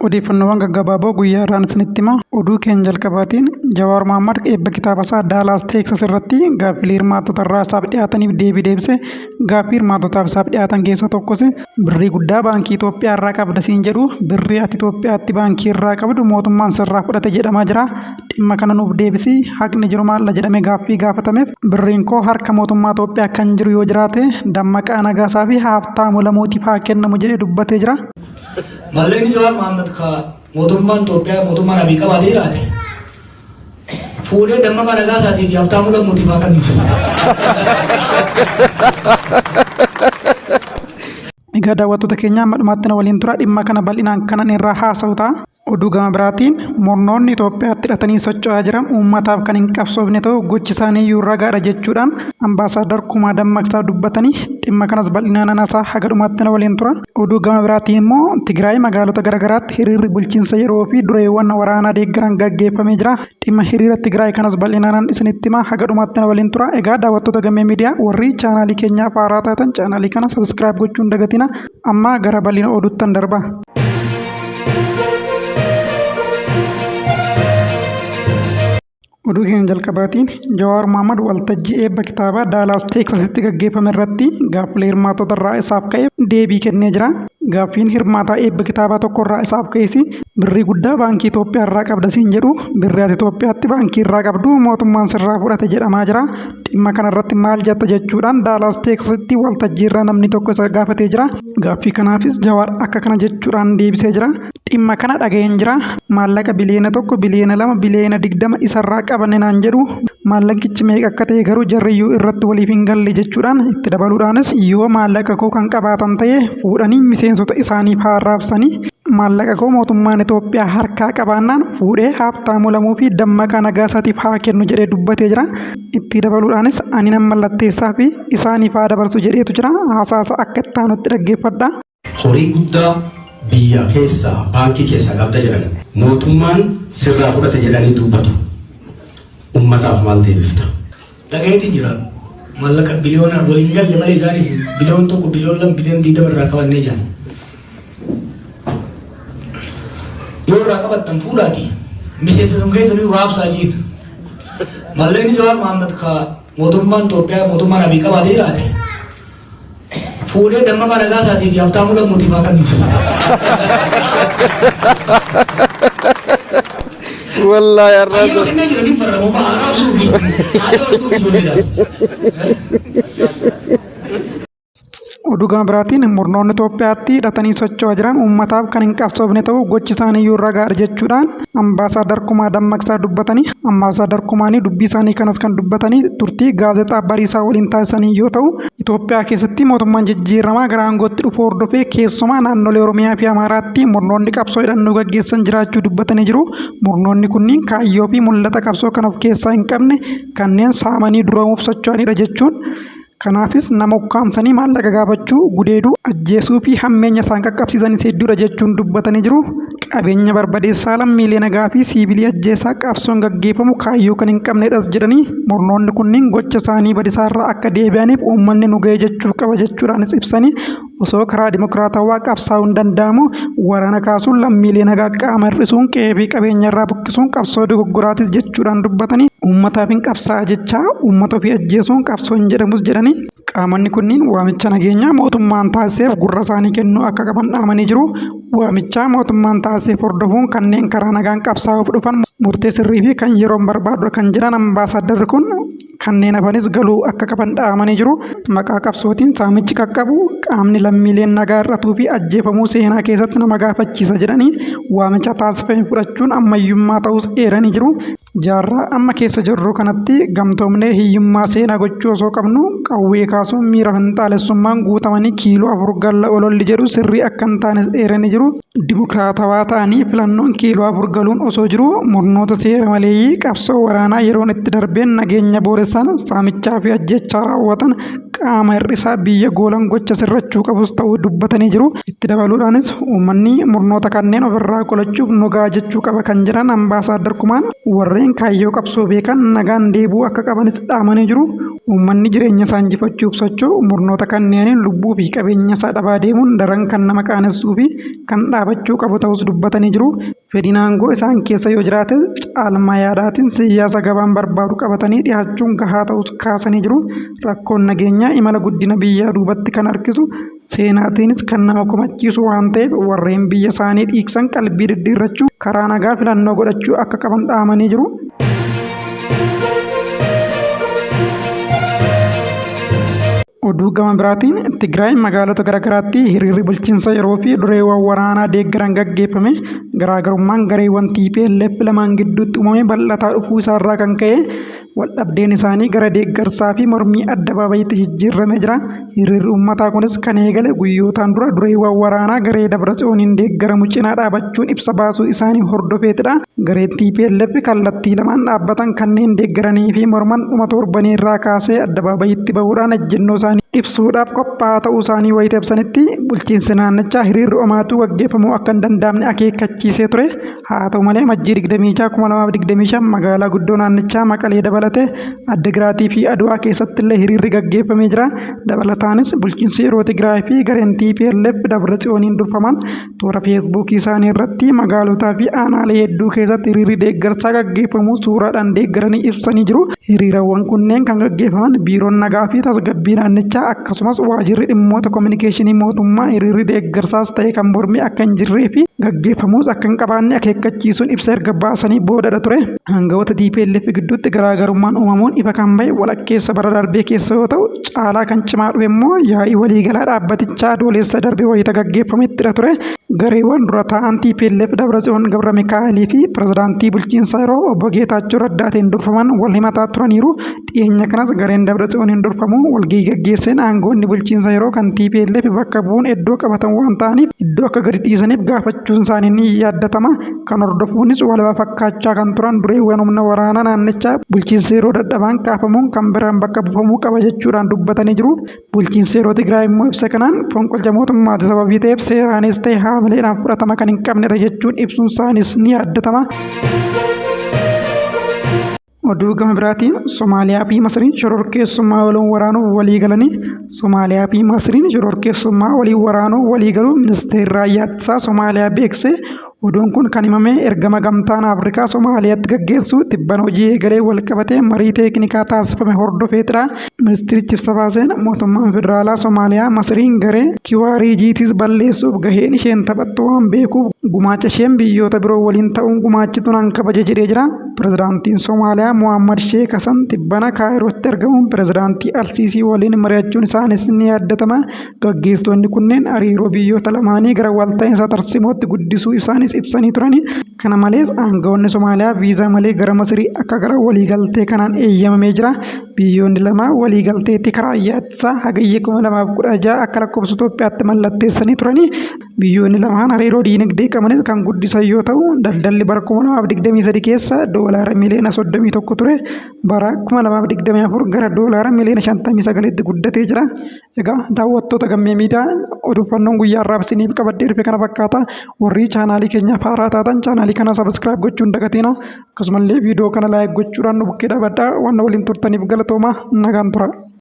Odeeffannoowwan gaggabaaboo guyyaa irraan isinitti hima. Oduu keenya jalqabaatiin Jawaar Mohammad eebba kitaaba isaa Daalaas Teeksas irratti gaaffilee hirmaattota irraa isaaf dhiyaataniif deebii deebise. Gaaffii hirmaattotaaf isaaf dhiyaatan keessaa tokkos birrii guddaa baankii Itoophiyaa irraa qabda siin jedhu, birrii ati Itoophiyaatti baankii irraa qabdu mootummaan sirraa fudhate jedhamaa jira. Dhimma kana nuuf deebisi, haqni jiru maalla jedhamee gaaffii gaafatameef, birriin koo harka mootummaa Itoophiyaa kan jiru yoo jiraate Dammaqaa Nagaasaa fi Haabtaamuu Lamuutiif haa kennamu jedhee dubbatee jira. Mallaqni Jawaar Mohaammed ka mootummaan Itoophiyaa, mootummaan Abiy qabaatee jiraate fuudhee Dammaqaa Nagaasaatii fi Habtaamuu Lammuutiif haa kennu. Egaa daawwattoota keenya, amma dhumaatti na waliin tura, dhimma kana bal'inaan kanan irraa haasa'u ta'a. Oduu gama biraatiin, murnoonni Itoophiyaatti hidhatanii socho'aa jiran uummataaf kan hin qabsoofne ta'uu gochi isaanii iyyuu ragaadha jechuudhaan Ambaasaaddar Kumaa Dammaqsaa dubbatanii, dhimma kanas bal'inaan anaasaa, haga dhumaatti na waliin tura. Oduu gama biraatiin immoo, Tigraay magaalota garaagaraatti hiriirri bulchiinsa yeroo fi dureewwan waraanaa deeggaran gaggeeffamee jira. Dhimma hiriira Tigraay kanas bal'inaan isinitti hima, haga dhumaatti na waliin tura. Egaa daawwattoota Gammee Miidiyaa, warri chaanaalii keenyaaf haaraa taatan chaanaalii kana subscribe gochuun dagatina. Amma gara bal'ina oduuttan darba. Oduu keenya jalqabaatiin, Jawaar Mohammad waltajjii eebba kitaabaa Daalaas Teeksasitti gaggeeffame irratti gaaffilee hirmaattota irraa isaaf ka'eef deebii kennee jira. Gaaffiin hirmaataa eebba kitaabaa tokko irraa isaaf ka'es, birrii guddaa baankii Itoophiyaa irraa qabda siin jedhu, birrii ati Itoophiyaatti baankii irraa qabdu mootummaan sirraa fudhate jedhamaa jira. Dhimma kana irratti maal jetta jechuudhaan Daalaas Teeksasitti waltajjii irraa namni tokko isa gaafatee jira. Gaaffii kanaafis Jawaar akka kana jechuudhaan deebisee jira. Dhimma kana dhaga'een jira. Maallaqa biliyoona 1, biliyoona 2, biliyoona 20 isarraa qabanne naan jedhu. Maallaqichi meeqa akka ta'e garuu jarriyyuu irratti waliif hin galle jechuudhaan, itti dabaluudhaanis, yoo maallaqa koo kan qabaatan ta'e fuudhanii miseensota isaaniif haa raabsanii, maallaqa koo mootummaan Itoophiyaa harkaa qabaannaan fuudhee Haabtaamuu Lamuu fi Dammaqaa Nagaasaatiif haa kennu jedhee dubbatee jira. Itti dabaluudhaanis ani nan mallatteessaa fi isaaniif haa dabarsu jedheetu jira. Haasaasa akka itti aanutti dhaggeeffadha. Horii guddaa biyya keessaa baankii keessaa qabda jedhan. Mootummaan sirraa fudhate jedhanii dubbatu. Ummataaf maal deebifta? Dhagayeetiin jira. Maallaqa biliyoona waliin galle malee isaanis biliyoon 1, biliyoon 2, biliyoon 20 irraa qabannee jiran. Yoo irraa qabattan fuudhaati miseensa sun keessa ni raabsaa jiin. Mallaqni Jawaar Mohaammed ka mootummaan Itoophiyaa, mootummaan Abiy qabaatee jiraate fuudhee Dammaqaa Nagaasaatii fi Habtaamuu Lammuutiif haa kennu. Wallahi har'aa Hayyama kennee jira, ni farramu haa raabsuu fi haa dabarsuu fi ijoolleedhaaf. Oduu gama biraatiin, murnoonni Itoophiyaatti hidhatanii socho'aa jiran uummataaf kan hin qabsoofne ta'uu gochi isaanii iyyuu ragaadha jechuudhaan Ambaasaaddar Kumaa Dammaqsaa dubbatanii. Ambaasaaddar Kumaanii dubbii isaanii kanas kan dubbatanii turtii gaazexaa Bariisaa waliin taasisanii yoo ta'u, Itoophiyaa keessatti mootummaan jijjiiramaa gara aangootti dhufuu hordofee keessumaa naannolee Oromiyaa fi Amaaraatti murnoonni qabsoo hidhannoo gaggeessan jiraachuu dubbatanii jiru. Murnoonni kunniin kaayyoo fi mul'ata qabsoo kan of keessaa hin qabne, kanneen saamanii duroomuuf socho'anidha jechuun, kanaafis nama ukkaamsanii maallaqa gaafachuu, gudeeduu, ajjeesuu fi hammeenya isaan qaqqabsiisanis hedduudha jechuun dubbatanii jiru. Qabeenya barbadeessaa, lammiilee nagaa fi siivilii ajjeesaa qabsoon gaggeeffamu kaayyoo kan hin qabnedhas jedhanii, murnoonni kunniin gocha isaanii badisaarraa akka deebi'aniif uummanni nu ga'e jechuu qaba jechuudhaanis ibsanii, osoo karaa dimokiraatawaa qabsaa'uun danda'amu waraana kaasuun lammiilee nagaa qaama hir'isuun qe'ee fi qabeenya irraa buqqisuun qabsoo dogoggoraatis jechuudhaan dubbatanii, uummataaf hin qabsaa'a jechaa uummata ofii ajjeesuun qabsoo hin jedhamus jedhanii, qaamonni kunniin waamicha nageenyaa mootummaan taasiseef gurra isaanii kennuu akka qaban dhaamanii jiru. Waamichaa mootummaan taasiseef hordofuun kanneen karaa nagaan qabsaa'uuf dhufan murtee sirrii fi kan yeroon barbaadudha kan jedhan ambaasaaddarri kun, kanneen hafanis galuu akka qaban dhaamanii jiru. Maqaa qabsootiin saamichi qaqqabu, qaamni lammiileen nagaa hir'atuu fi ajjeefamuu seenaa keessatti nama gaafachiisa jedhanii, waamicha taasifame fudhachuun ammayyummaa ta'uus eeranii jiru. Jaarraa amma keessa jirru kanatti gamtoomnee hiyyummaa seenaa gochuu osoo qabnu qawwee kaasuun miira finxaalessummaan guutamanii kiiloo 4 galla ololli jedhu sirrii akka hin taanes eeranii jiru. Dimokiraatawaa ta'anii filannoon kiiloo 4 galuun osoo jiruu murnoota seera maleeyyii qabsoo waraanaa yeroon itti darbeen nageenya booressan, saamichaa fi ajjeechaa raawwatan, qaama hir'isaa biyya goolan gocha sirrachuu qabus ta'uu dubbatanii jiru. Itti dabaluudhaanis uummanni murnoota kanneen ofirraa qolachuuf nu ga'a jechuu qaba kan jedhan Ambaasaaddar Kumaan, warreen Warreen kaayyoo qabsoo beekan nagaan deebi'uu akka qabanis dhaamanii jiru. Uummanni jireenya isaa injifachuuf socho'u murnoota kanneeniin lubbuu fi qabeenya isaa dhabaa deemuun daran kan nama qaanessuu fi kan dhaabachuu qabu ta'us dubbatanii jiru. Fedhiin aangoo isaan keessa yoo jiraate caalmaa yaadaatiin siyaasa gabaan barbaadu qabatanii dhiyaachuun gahaa ta'us kaasanii jiru. Rakkoon nageenyaa imala guddina biyyaa duubatti kan harkisu, seenaatiinis kan nama komachiisu waan ta'eef, warreen biyya isaanii dhiigsan qalbii diddiirrachuun karaa nagaa filannoo godhachuu akka qaban dhaamanii jiru. Oduu gama biraatiin, Tigraay magaalota garaagaraatti hiriirri bulchiinsa yeroo fi dureewwan waraanaa deeggaran gaggeeffame. Garaagarummaan gareewwan TPLF lamaan gidduutti uumame bal'ataa dhufuu isaarraa kan ka'e, waldhabdeen isaanii gara deeggarsaa fi mormii addabaabayiitti jijjiiramee jira. Hiriirri uummataa kunis kan eegale guyyootaan dura dureewwan waraanaa garee Dabratsiyooniin deeggaramu cinaa dhaabachuun ibsa baasuu isaanii hordofeetidha. Gareen TPLF kallattii lamaan dhaabbatan kanneen deeggaranii fi morman dhuma torbanii irraa kaasee addabaabayiitti bahuudhaan ejjennoo isaanii ibsuudhaaf qophaa'aa ta'uu isaanii wayita ibsanitti, bulchiinsi naannichaa hiriirri omaatuu gaggeeffamuu akka hin danda'amne akeekkachiisee ture. Haa ta'u malee, Amajjii 26, 2025 magaalaa guddoo naannichaa Maqalee dabalatee Addigiraatii fi Aduwaa keessatti illee hiriirri gaggeeffamee jira. Dabalataanis, bulchiinsi yeroo Tigraay fi gareen TPLF Dabratsiyooniin durfaman toora Feesbuukii isaanii irratti magaalotaa fi aanaalee hedduu keessatti hiriirri deeggarsaa gaggeeffamuu suuraadhaan deeggaranii ibsanii jiru. Hiriirawwan kunneen kan gaggeeffaman biiroon nagaa fi tasgabbii naannichaa akkasumas waajirri dhimmoota kominikeeshinii mootummaa hiriirri deeggarsaas ta'e kan mormii akka hin jirree fi gaggeeffamuus akka hin qabaanne akeekkachiisuun ibsa erga baasanii boodadha ture. Aangawoota TPLF gidduutti garaagarummaan uumamuun ifa kan bahe walakkeessa bara darbee keessa yoo ta'u, caalaa kan cimaa dhufe immoo yaa'ii waliigalaa dhaabbatichaa Adoolessa darbe wayita gaggeeffamettidha ture. Gareewwan dura taa'an TPLF Dabratsiyoon Gabra Mikaa'elii fi pirezidaantii bulchiinsa yeroo obbo Geetaachoo Raddaatiin durfaman wal himataa turaniiru. Dhiyeenya kanas gareen Dabratsiyooniin durfamu walgahii gaggeesseen aangoonni bulchiinsa yeroo kan TPLF bakka bu'uun iddoo qabatan waan ta'aniif iddoo akka gadi dhiisaniif gaafachuun isaanii ni yaaddatama. Kan hordofuunis walaba fakkaachaa kan turan dureewwan humna waraanaa naannichaa bulchiinsa yeroo dadhabaan kaafamuun kan biraan bakka buufamuu qaba jechuudhaan dubbatanii jiru. Bulchiinsi yeroo Tigraay immoo ibsa kanaan fonqolcha mootummaati sababii ta'eef seeraanis ta'e haamileedhaan fudhatama kan hin qabnedha jechuun ibsuun isaanis ni yaaddatama. Oduu gama biraatiin, Somaaliyaa fi Masriin shororkeessummaa waliin waraanuuf walii galanii. Somaaliyaa fi Masriin shororkeessummaa waliin waraanuuf walii galuu ministeerri raayyaa ittisaa Somaaliyaa beekse. Oduun kun kan himame ergama gamtaan Afrikaa Somaaliyaatti gaggeessu tibbana hojii eegalee wal qabatee marii teeknikaa taasifame hordofeetidha. Ministirichi ibsa baaseen, mootummaan federaalaa Somaaliyaa Masriin garee Kiwaariijiitis balleessuuf gaheen isheen taphattu waan beekuuf gumaacha isheen biyyoota biroo waliin ta'uun gumaachitu nan kabaja jedhee jira. Pirezidaantiin Somaaliyaa Mohammad Sheek Hasan tibbana Kaayirootti argamuun pirezidaantii Alsiisii waliin mari'achuun isaanis ni yaaddatama. Gaggeessitoonni kunneen hariiroo biyyoota lamaanii gara walta'iinsa tarsimootti guddisuu isaanis ibsanii turani. Kana malees, aangawoonni Somaaliyaa viizaa malee gara Masirii akka galan waliigaltee kanaan eeyyamamee jira. Biyyoonni lamaan waliigalteetti karaa ittisaa Hagayya 2016 akka lakkoofsa Itoophiyaatti mallatteessanii turani. Biyyoonni lamaan hariiroo diinagdee qabanis kan guddisan yoo ta'u, daldalli bara 2023 keessa doolaara miliyoona 31 ture bara 2024 gara doolaara miliyoona 59tti guddatee jira. Egaa daawwattoota Gammee Miidiyaa, odeeffannoon guyyaa har'aaf isiniif qabadhee dhufe kana fakkaata. Warri chaanaalii keenyaaf haaraa taatan chaanaalii kana subscribe gochuun dagatina. Akkasumallee viidiyoo kana like gochuudhaan nu bukkee dhaabadhaa. Waan waliin turtaniif galatooma, nagaan tura.